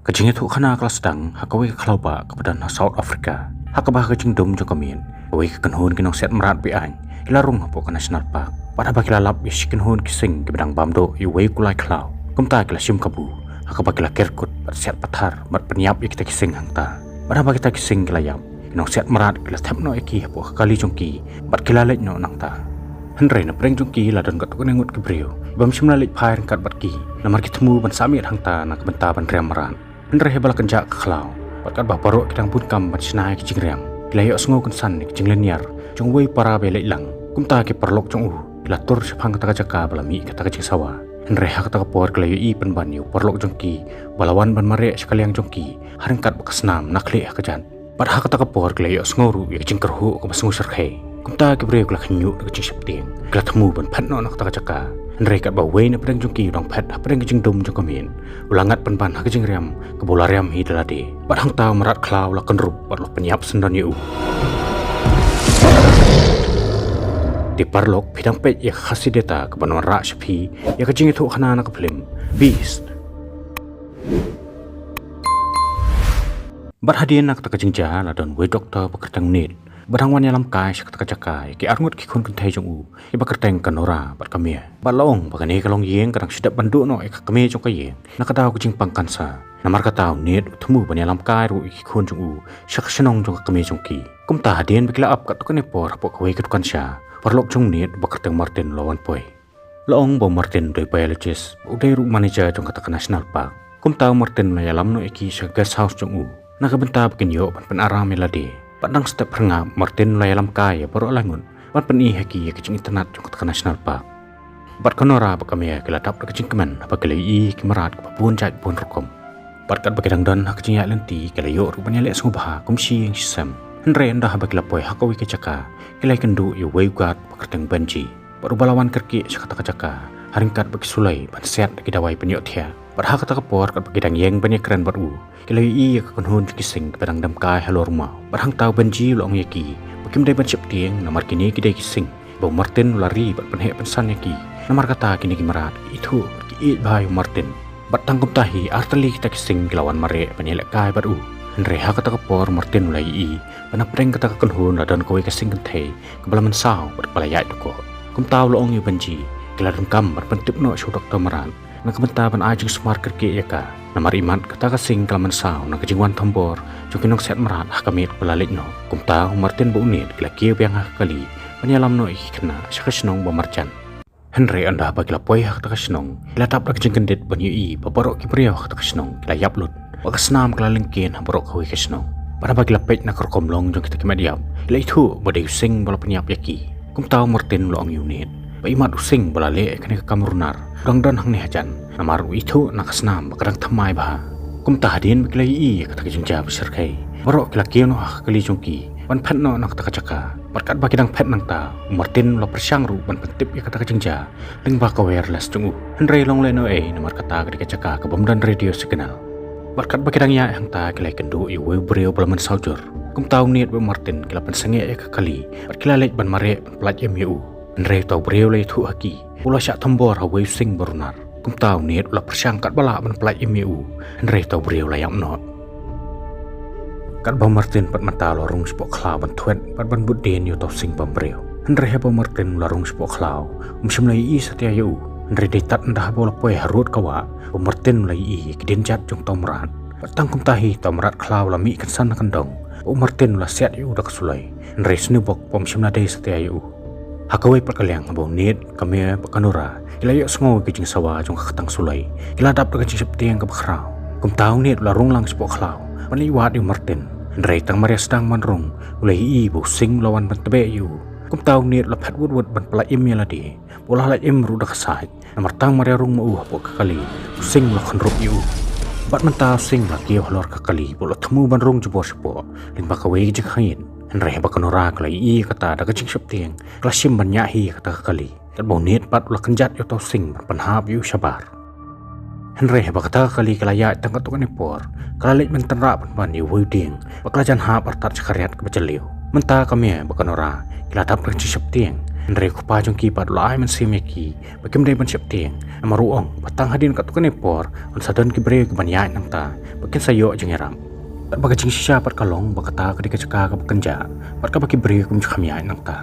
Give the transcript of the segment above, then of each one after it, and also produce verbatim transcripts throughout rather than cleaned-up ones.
Ka jingïathuhkhana ka la sdang ha kawei ka khlaw bah kaba don ha South Africa. Ha kaba ha ka jingdum jong ka miet, kawei ka kynhun ki nongsiat mrad be-aiñ ki la rung hapoh ka National Park. Bad haba ki la lap ïa shi kynhun ki sing kiba dang bam duh ïa uwei u kulai khlaw, kumta ki la shim kabu, ha kaba ki la ker kut bad siat pathar bad pynïap ïa kita ki sing hangta. Bad haba kita ki sing ki la ïap, ki nongsiat mrad ki la thep noh ïa ki hapoh ka kali jong ki bad ki la leit noh nangta. Hynrei na pdeng jong ki la don katto katne ngut ki briew bym shym la leit phai ryngkat bad ki, namar ki thmu ban sah miet hangta na ka bynta ban riam mrad. Hynrei haba la kynjah ka khlaw, bad katba baroh ki dang bun kam ban shna ïa ki jingriam, ki la ïohsngew kynsan ïa ka jinglynñiar jong uwei u para ba ïaleit lang. Kumta ki paralok jong u ki la tur shaphang kata ka jaka ba la mih kata ka jingsawa. Hynrei ha kata ka por ki la ïohi pynban ïa u paralok jong ki ba la wan ban mareh sha ka liang jong ki ha ryngkat bad ka snam na khlieh ha kjat. Bad ha kata ka por ki la ïohsngew ruh ïa ka jingkyrhuh kaba sngewsarkhei. Kumta ki briew ki la khynñiuh da ka jingsheptieng, ki la thmu ban phet noh na kata ka jaka. Hynrei katba uwei na pdeng jong ki u dang phet ha pdeng ka jingdum jong ka miet, u la ngat pynban ha ka jingriam kaba u la riam hi da lade. Bad hangta u mrad khlaw u la kynrup bad u la pynïap syndon ïa u. Te paralok, phi dang peit ïa ka Khasi Data kaban wanrah sha phi ïa ka jingïathuhkhana na ka phlim Beast. Bad hadien na kata ka jingjia la don uwei u doktor ba kyrteng u Ned, ba dang wan ïalam kai sha kata ka jaka ïa ki arngut ki khun kynthei jong u, kiba kyrteng ka Nora bad ka Mia. Bad la ong ba kane ka longïing ka dang shu dep ban duh noh ïa ka kmie jong ka ïing na ka daw ka jingpang cancer. Namar kata u Ned u thmu ban ïalam kai ruh ïa ki khun jong u sha ka shnong jong ka kmie jong ki. Kumta hadien ba ki la ap katto katne por hapoh kawei ka dukan sha, u paralok jong u Ned ba kyrteng u Martin u la wan poi. La ong ba u Martin u dei biologist, u dei ruh manager jong kata ka National Park. Kumta u Martin u la ïalam noh ïa ki sha ka guest house jong u na ka bynta ba kin ïoh ban pynaram ïa lade. Bad dang step hynrei u Martin u la ïalam kai ïa baroh lai ngut ban pyni ha ki ïa ka jingitynnad jong kata ka National Park. Bad ka Nora bad ka Mia ki la dap da ka jingkmen haba ki la ïohi ïa ki mrad kiba bun jait bun rukom. Bad katba ki dang don ha ka jingïaid lynti ki la ïoh ruh ban ïaleh sngewbha kum shi ïing shi sem. Hynrei ynda haba ki la poi ha kawei ka jaka, ki la ïakynduh ïa uwei u guard ba kyrteng u Benji, bad uba la wan kyrkieh sha kata ka jaka ha ryngkat bad ki suloi ban siat da ki dawai pynïohthiah. Bad ha kata ka por katba ki dang ïeng ban ïakren bad u, ki la ïohi ïa ka kynhun jong ki sing kiba dang dem kai halor u maw. Bad hangta u Benji u la ong ïa ki ba kim dei ban sheptieng, namar kine ki dei ki sing ba u Martin u la ri bad pynheh pynsan ïa ki. Namar kata kine ki mrad ki ithuh bad ki ïeit bha ïa u Martin. Bad tang kumta hi, ar tylli kita ki sing ki la wan mareh ban ïalehkai bad u. Hynrei ha kata ka por u Martin u la ïohi ba na pdeng kata ka kynhun la don kawei ka sing kynthei kaba la mynsaw bad kaba la ïaid duh koh. Kumta u la ong ïa u Benji, ki la donkam ban pyntip noh sha u doktor mrad na ka bynta ban ai jingsumar kyrkieh ïa ka. Namar imat kata ka sing ka la mynsaw na ka jingwan thombor jong ki nongsiat mrad ha ka miet ba la leit noh. Kumta u Martin bad u Ned ki la kiew biang ha ka kali ban ïalam noh ïa ki khynnah sha ka shnong ba marjan. Hynrei ynda ba ki la poi ha kata ka shnong, ki la dap da ka jingkyndit ban ïohi ba baroh ki briew ha kata ka shnong ki la ïap lut, bad ka snam ka la lyngkien ha baroh kawei ka shnong. Bad haba ki la peit na ka rukom long jong kita ki met ïap, ki la ithuh ba dei u sing ba la pynïap ïa ki. Kumta u Martin u la ong ïa u Ned ba imat u sing ba la leh ïa kane ka kam runar u dang don hangne hajan, namar u ithuh na ka snam ba ka dang thymmai bha. Kumta hadien ba ki la ïohi ïa kata ka jingjia ba sarkhei, baroh ki la kiew noh ha ka kali jong ki ban phet noh na kata ka jaka. Bad katba ki dang phet nangta, u Martin u la pyrshang ruh ban pyntip ïa kata ka jingjia lyngba ka wireless jong u. Hynrei long lehnohei, namar kata ka dei ka jaka ka bym don radio signal. Bad katba ki dang ïaid hangta, ki la ïakynduh ïa uwei u briew ba la mynsaw jur. Kumta u Ned bad u Martin ki la pynsangeh ïa ka kali bad ki la leit ban mareh ban pyllait im ïa u. Hynrei uta u briew u la ïathuh ha ki ba u la shah thombor ha uwei u sing ba runar. Kumta u Ned u la pyrshang katba lah ban pyllait im ïa u, hynrei uta u briew u la ïap noh. Katba u Martin pat mynta u la rung shapoh khlaw ban thwet bad ban bud dien ïa uta u sing bymbriew. Hynrei haba u Martin u la rung shapoh khlaw, um shym la ïohi satia ïa u. Hynrei dei tad ynda haba u la poi harud ka wah ba u Martin u la ïohi ïa ki dienjat jong uta u mrad. Bad tang kumta hi uta u mrad khlaw u la mih kynsan na kyndong bad u Martin u la siat ïa u da ka suloi. Hynrei sniewbok ba um shym la dei satia ïa u. Ha kawei pat ka liang, haba u Ned, ka Mia bad ka Nora ki la ïohsngew ïa ka jingsawa jong ka ktang suloi, ki la dap da ka jingsheptieng kaba khraw. Kumta u Ned u la rung lang shapoh khlaw ban leit wad ïa u Martin. Hynrei tang mar ïa sdang ban rung, u la ïohi ba u sing u la wan ban tbeh ïa u. Kumta u Ned u la phet wut wut ban pyllait im ïa lade, bad u la lait im ruh da ka sait. Namar tang mar ïa rung ma u hapoh ka kali, u sing u la khynrup ïa u. Bad mynta u sing u la kiew halor ka kali bad u la thmu ban rung jubor shapoh lyngba kawei ka jingkhangit. Hynrei haba ka Nora ka la ïohi ïa kata, da ka jingsheptieng ka la shim ban ñiah hi ïa kata ka kali. Katba u Ned pat u la kynjat ïa uta u sing ban pynhap ïa u shabar. Hynrei haba kata ka kali ka la ïaid tang katto katne por, ka la leit ban tynrah pynban ïa uwei u dieng bad ka la jan hap artat sha ka riat kaba jylliew. Mynta ka Mia bad ka Nora ki la dap da ka jingsheptieng, Hynrei u kpa jong ki pat u la ai mynsiem ïa ki ba kim dei ban sheptieng, namar u ong ba tang hadien katto katne por yn sa don ki briew kiban ïaid nangta ba kin sa ïoh jingïarap. Katba ka jingshisha pat ka long ba kata ka dei ka jaka kaba kynjah bad kaba ki briew kim ju kham ïaid nangta.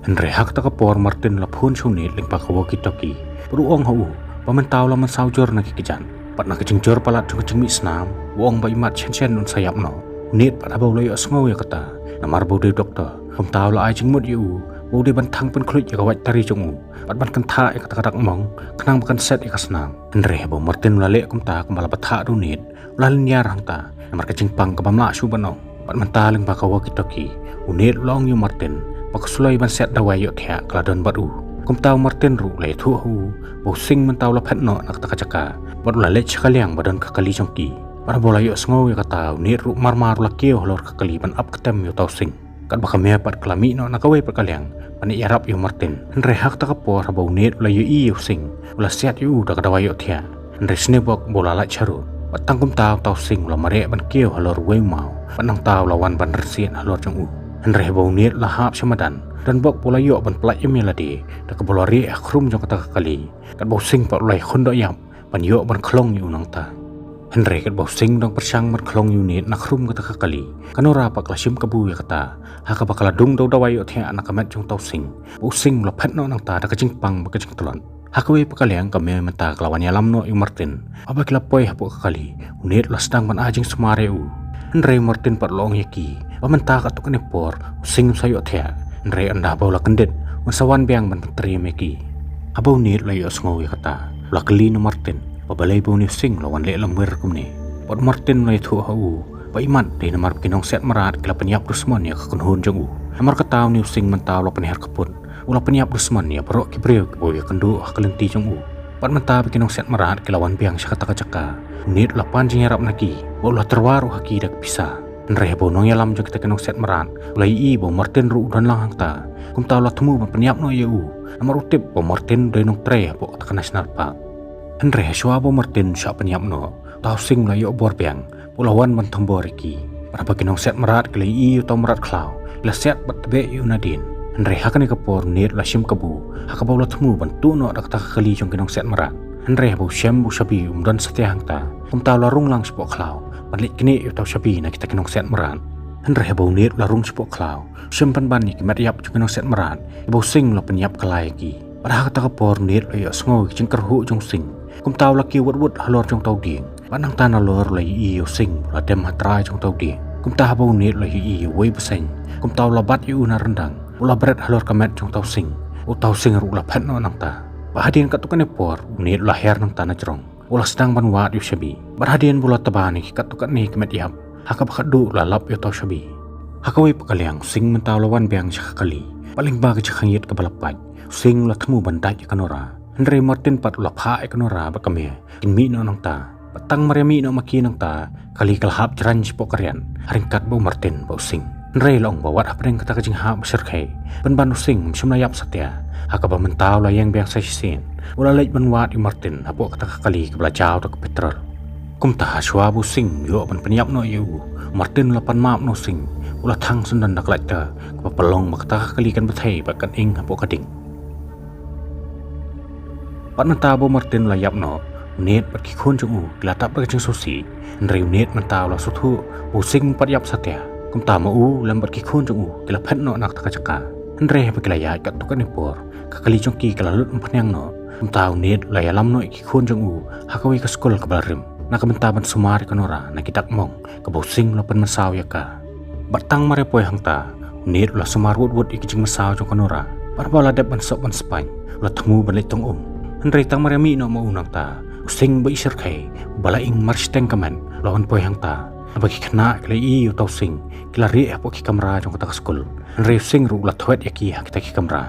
Hynrei ha kata ka por Martin u la phone sha u Ned lyngba ka walkie-talkie bad u ong ha u ba mynta u la mynsaw jur na ki kjat. Bad na ka jingjur palat jong ka jingmih snam u ong ba imat shen shen un sa ïap noh. U Ned pat haba u la ïohsngew ïa kata, namar ba u dei u doktor, kumta u la ai jingmut ïa u ba u dei ban thang pynkhluit ïa ka wait tari jong u bad ban kynthah ïa kata ka dak mong khnang ba kan set ïa ka snam. Hynrei haba u Martin u la leh kumta kumba la batai da u Ned, u la lynñiar hangta namar ka jingpang kaba mlien shuh ban ong. Bad mynta lyngba ka walkie-talkie u Ned u la ong ïa u Martin ba ka suloi ban set dawai ïohthiah ka la don bad u. Kumta u Martin ruh u la ïathuh ha u ba u Sing mynta u la phet noh na kata ka jaka bad u la leit sha ka liang ba don ka kali jong ki. Bad haba u la ïohsngew ïa kata u Ned ruh mar mar u la kiew halor ka kali ban ap ktem ïa uta u Sing. Katba ka Mia pat ka la mih noh na kawei pat ka liang ban ïarap ïa u Martin. Hynrei ha kata ka por haba u Ned u la ïohi ïa u Sing, u la siat ïa u da ka dawai ïohthiah. Hynrei sniewbok ba u la lait sharud. Bad tang kumta uta u Sing u la mareh ban kiew halor uwei u maw bad nangta u la wan ban rsiat halor jong u. Hynrei haba u Ned u la hap sha madan, don bok ba u la ïoh ban pyllait ïa ïa lade da kaba u la rieh ha khrum jong kata ka kali. Katba u Sing pat u la ïakhun doh ïap ban ïoh ban khlong ïa u nangta. Hynrei katba u Sing u dang pyrshang ban khlong ïa u Ned na khrum kata ka kali, ka Nora pat ka la shim kabu ïa kata, ha kaba ka la dung da u dawai ïohthiah na ka met jong uta u Sing ba u Sing u la phet noh nangta da ka jingpang bad ka jingtlot. Ha kawei pat ka liang ka Mia mynta ka la wan ïalam noh ïa u Martin. Haba ki la poi hapoh ka kali, u Ned u la sdang ban ai jingsumar ïa u. Hynrei u Martin pat u la ong ïa ki ba mynta katto katne por u Sing un sa ïohthiah. Hynrei ynda haba u la kyndit un sa wan biang ban pyntriem ïa ki. Haba u Ned u la ïohsngew ïa kata u la kylli na u Martin ba balei ba une u Sing u la wan leh lamwir kumne. Bad u Martin u la ïathuh ha u ba imat dei namar ba ki nongsiat mrad ki la pynïap dusmon ïa ka kynhun jong u. Namar kata une u Sing mynta u la pynher kput, u la pynïap dusmon ïa baroh ki briew kiba u ïakynduh ha ka lynti jong u. Bad mynta ba ki nongsiat mrad ki la wan biang sha kata ka jaka, u Ned u la pan jingïarap na ki bad u la tyrwa ruh ha ki da ka pisa. Hynrei haba u nongïalam jong kita ki nongsiat mrad u la ïohi ba u Martin ruh u don lang hangta, kumta u la thmu ban pynïap noh ïa u, namar u tip ba u Martin u dei nongtrei hapoh kata ka national park. Hynrei ha shuwa ba u Martin u shah pynïap noh, uta u Sing u la ïoh bor biang bad u la wan ban thombor ïa ki. Bad haba ki nongsiat mrad ki la ïohi ïa uta u mrad khlaw, ki la siat bad tbeh ïa u nadien. Hynrei ha kane ka por u Ned u la shim kabu, ha kaba u la thmu ban tuh noh da kata ka kali jong ki nongsiat mrad. Hynrei haba u shem ba u shabi um don satia hangta, kumta u la rung lang shapoh khlaw ban leit knieh ïa uta u shabi na kita ki nongsiat mrad. Hynrei haba u Ned u la rung shapoh khlaw, u shem pynban ïa ki met ïap jong ki nongsiat mrad kiba u Sing u la pynïap kylla ïa ki. Bad ha kata ka por u Ned u la ïohsngew ïa ka jingkyrhuh jong u Sing. Kumta u la kiew wut wut halor jong uta u dieng. Bad nangta nalor u la ïohi ïa u Sing ba u la dem ha trai jong uta u dieng. Kumta haba u Ned u la ïohi ïa uwei u bseiñ, kumta u la bat ïa u na ryndang bad u la bret halor ka met jong uta u Sing. Uta u Sing ruh u la phet noh nangta. Bad hadien katto katne por u Ned u la her nangta na jrong bad u la sdang ban wad ïa u shabi. Bad hadien ba u la tba na ki katto katne ki met ïap, ha kaba khatduh u la lap ïa uta u shabi. Ha kawei pat ka liang u Sing mynta u la wan biang sha ka kali. Bad lyngba ka jingkhang ïit kaba la pait, u Sing u la thmu ban dait ïa ka Nora. Hynrei u Martin pat u la phah ïa ka Nora bad ka Mia kin mih noh nangta. Bad tang mar ïa mih noh ma ki nangta, ka kali ka la hap jraiñ shapoh ka riat ha ryngkat bad u Martin bad u Sing. Hynrei la ong ba wat hapdeng kata ka jinghap ba shyrkhei, pynban u Sing um shym la ïap satia. Ha kaba mynta u la ïeng biang sa shisien, u la leit ban wad ïa u Martin hapoh kata ka kali kaba la jaw da ka petrol. Kumta ha shuwa ba u Sing u ïoh ban pynïap noh ïa u, u Martin u la pan map na u Sing, u la thang syndon da ka lighter kaba pynlong ba kata ka kali kan bthei bad kan ing hapoh ka ding. Bad mynta ba u Martin u la ïap noh, u Ned bad ki khun jong u ki la tap da ka jingsngewsih. Hynrei u Ned mynta u la sngewthuh ba u Sing um pat ïap satia. Kumta ma u lem bad ki khun jong u ki la phet noh na kata ka jaka. Hynrei haba ki la ïaid katto katne por, ka kali jong ki ka la lut umphniang noh. Kumta u Ned u la ïalam noh ïa ki khun jong u ha kawei ka skul kaba la rim, na ka bynta ban sumar ïa ka Nora na ki dak mong kaba u Sing u la pynmynsaw ïa ka. Bad tang mar ïa poi hangta, u Ned u la sumar wut wut ïa ki jingmynsaw jong ka Nora. Bad haba u la dep ban sop ban spaiñ, u la thmu ban leit tong um. Hynrei tang mar ïa mih noh ma u nangta, u Sing ba ishyrkhei, ba la ing marshiteng ka met, u la wan poi hangta. Haba ki khynnah ki la ïohi ïa uta u Sing, ki la rieh hapoh ki kamra jong kata ka skul. Hynrei u Sing ruh u la thwet ïa ki ha kita ki kamra.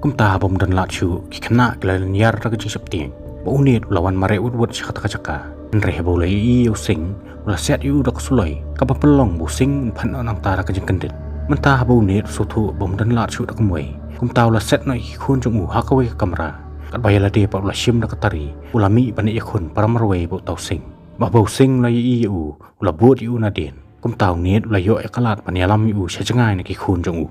Kumta haba ym don lad shuh, ki khynnah ki la lynñiar da ka jingsheptieng ba u Ned u la wan mareh wut wut sha kata ka jaka. Hynrei haba u la ïohi ïa u Sing, u la siat ïa u da ka suloi kaba pynlong ba u Sing un phet noh nangta da ka jingkyndit. Mynta haba u Ned u sngewthuh ba ym don lad shuh da kumwei, kumta u la set noh ïa ki khun jong u ha kawei ka kamra. Katba ïa lade pat u la shim da ka tari, u la mih ban ïakhun para marwei bad uta u Sing. Bad haba u Sing u la ïohi ïa u, u la bud ïa u nadien. Kumta u Ned u la ïoh ïa ka lad ban ïalam ïa u sha jngai na ki khun jong u.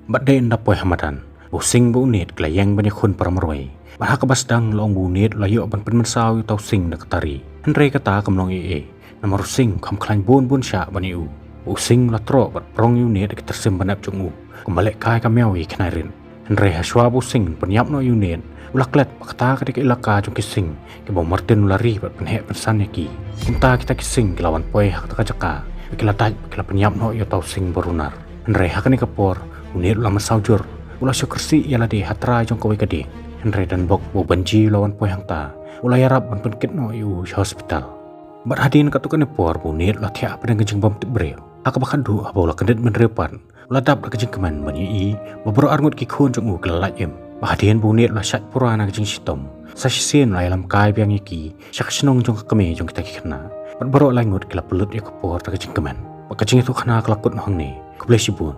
Bad dei ynda poi ha madan, Ba u Sing bad u Nied ki la ïeng ban ïakhun para marwei. Bad ha kaba sdang la ong ba u Nied u la ïoh ban pynmynsaw ïa uta u Sing da ka tari. Hynrei kata kam long ei ei. Namar u Sing u kham khlaiñ bun bun shah ban ïa u. Ba u Sing u la troh bad prong ïa u Nied da ki tyrsim banep jong u. Kumba lehkai ka miaw ïa ki khnai rit. Hynrei ha shuwa ba u Sing un pynïap noh ïa u Nied, u la klet ba kata ka dei ka ilaka jong ki Sing, kiba u Martin u la ri bad pynheh pynsan ïa ki. Kumta kita ki Sing ki la wan poi ha kata ka jaka, bad ki la dait bad ki la pynïap noh ïa uta u Sing barunar. Hynrei ha kane ka por, u Nied u la mynsaw jur. U la shu kyrsiew ïa lade ha trai jong kawei ka dieng. Hynrei donbok ba u Banji u la wan poi hangta, u la ïarap ban pynkit noh ïa u sha hospital. Bad hadien katto katne por ba u Nied u la thiah hapdeng ka jingbym tip briew, ha kaba khatduh haba u la kyndit bynriew pat, u la dap da ka jingkmen ban ïohi ba baroh arngut ki khun jong u ki la lait im. Bad hadien ba u Nied u la shait pura na ka jingshitom, sa shisien u la ïalam kai biang ïa ki sha ka shnong jong ka kmie jong kita ki khynnah. Bad baroh lai ngut ki la pynlut ïa ka por da ka jingkmen. Bad ka jingïathuhkhana ka la kut noh hangne. Khublei shibun.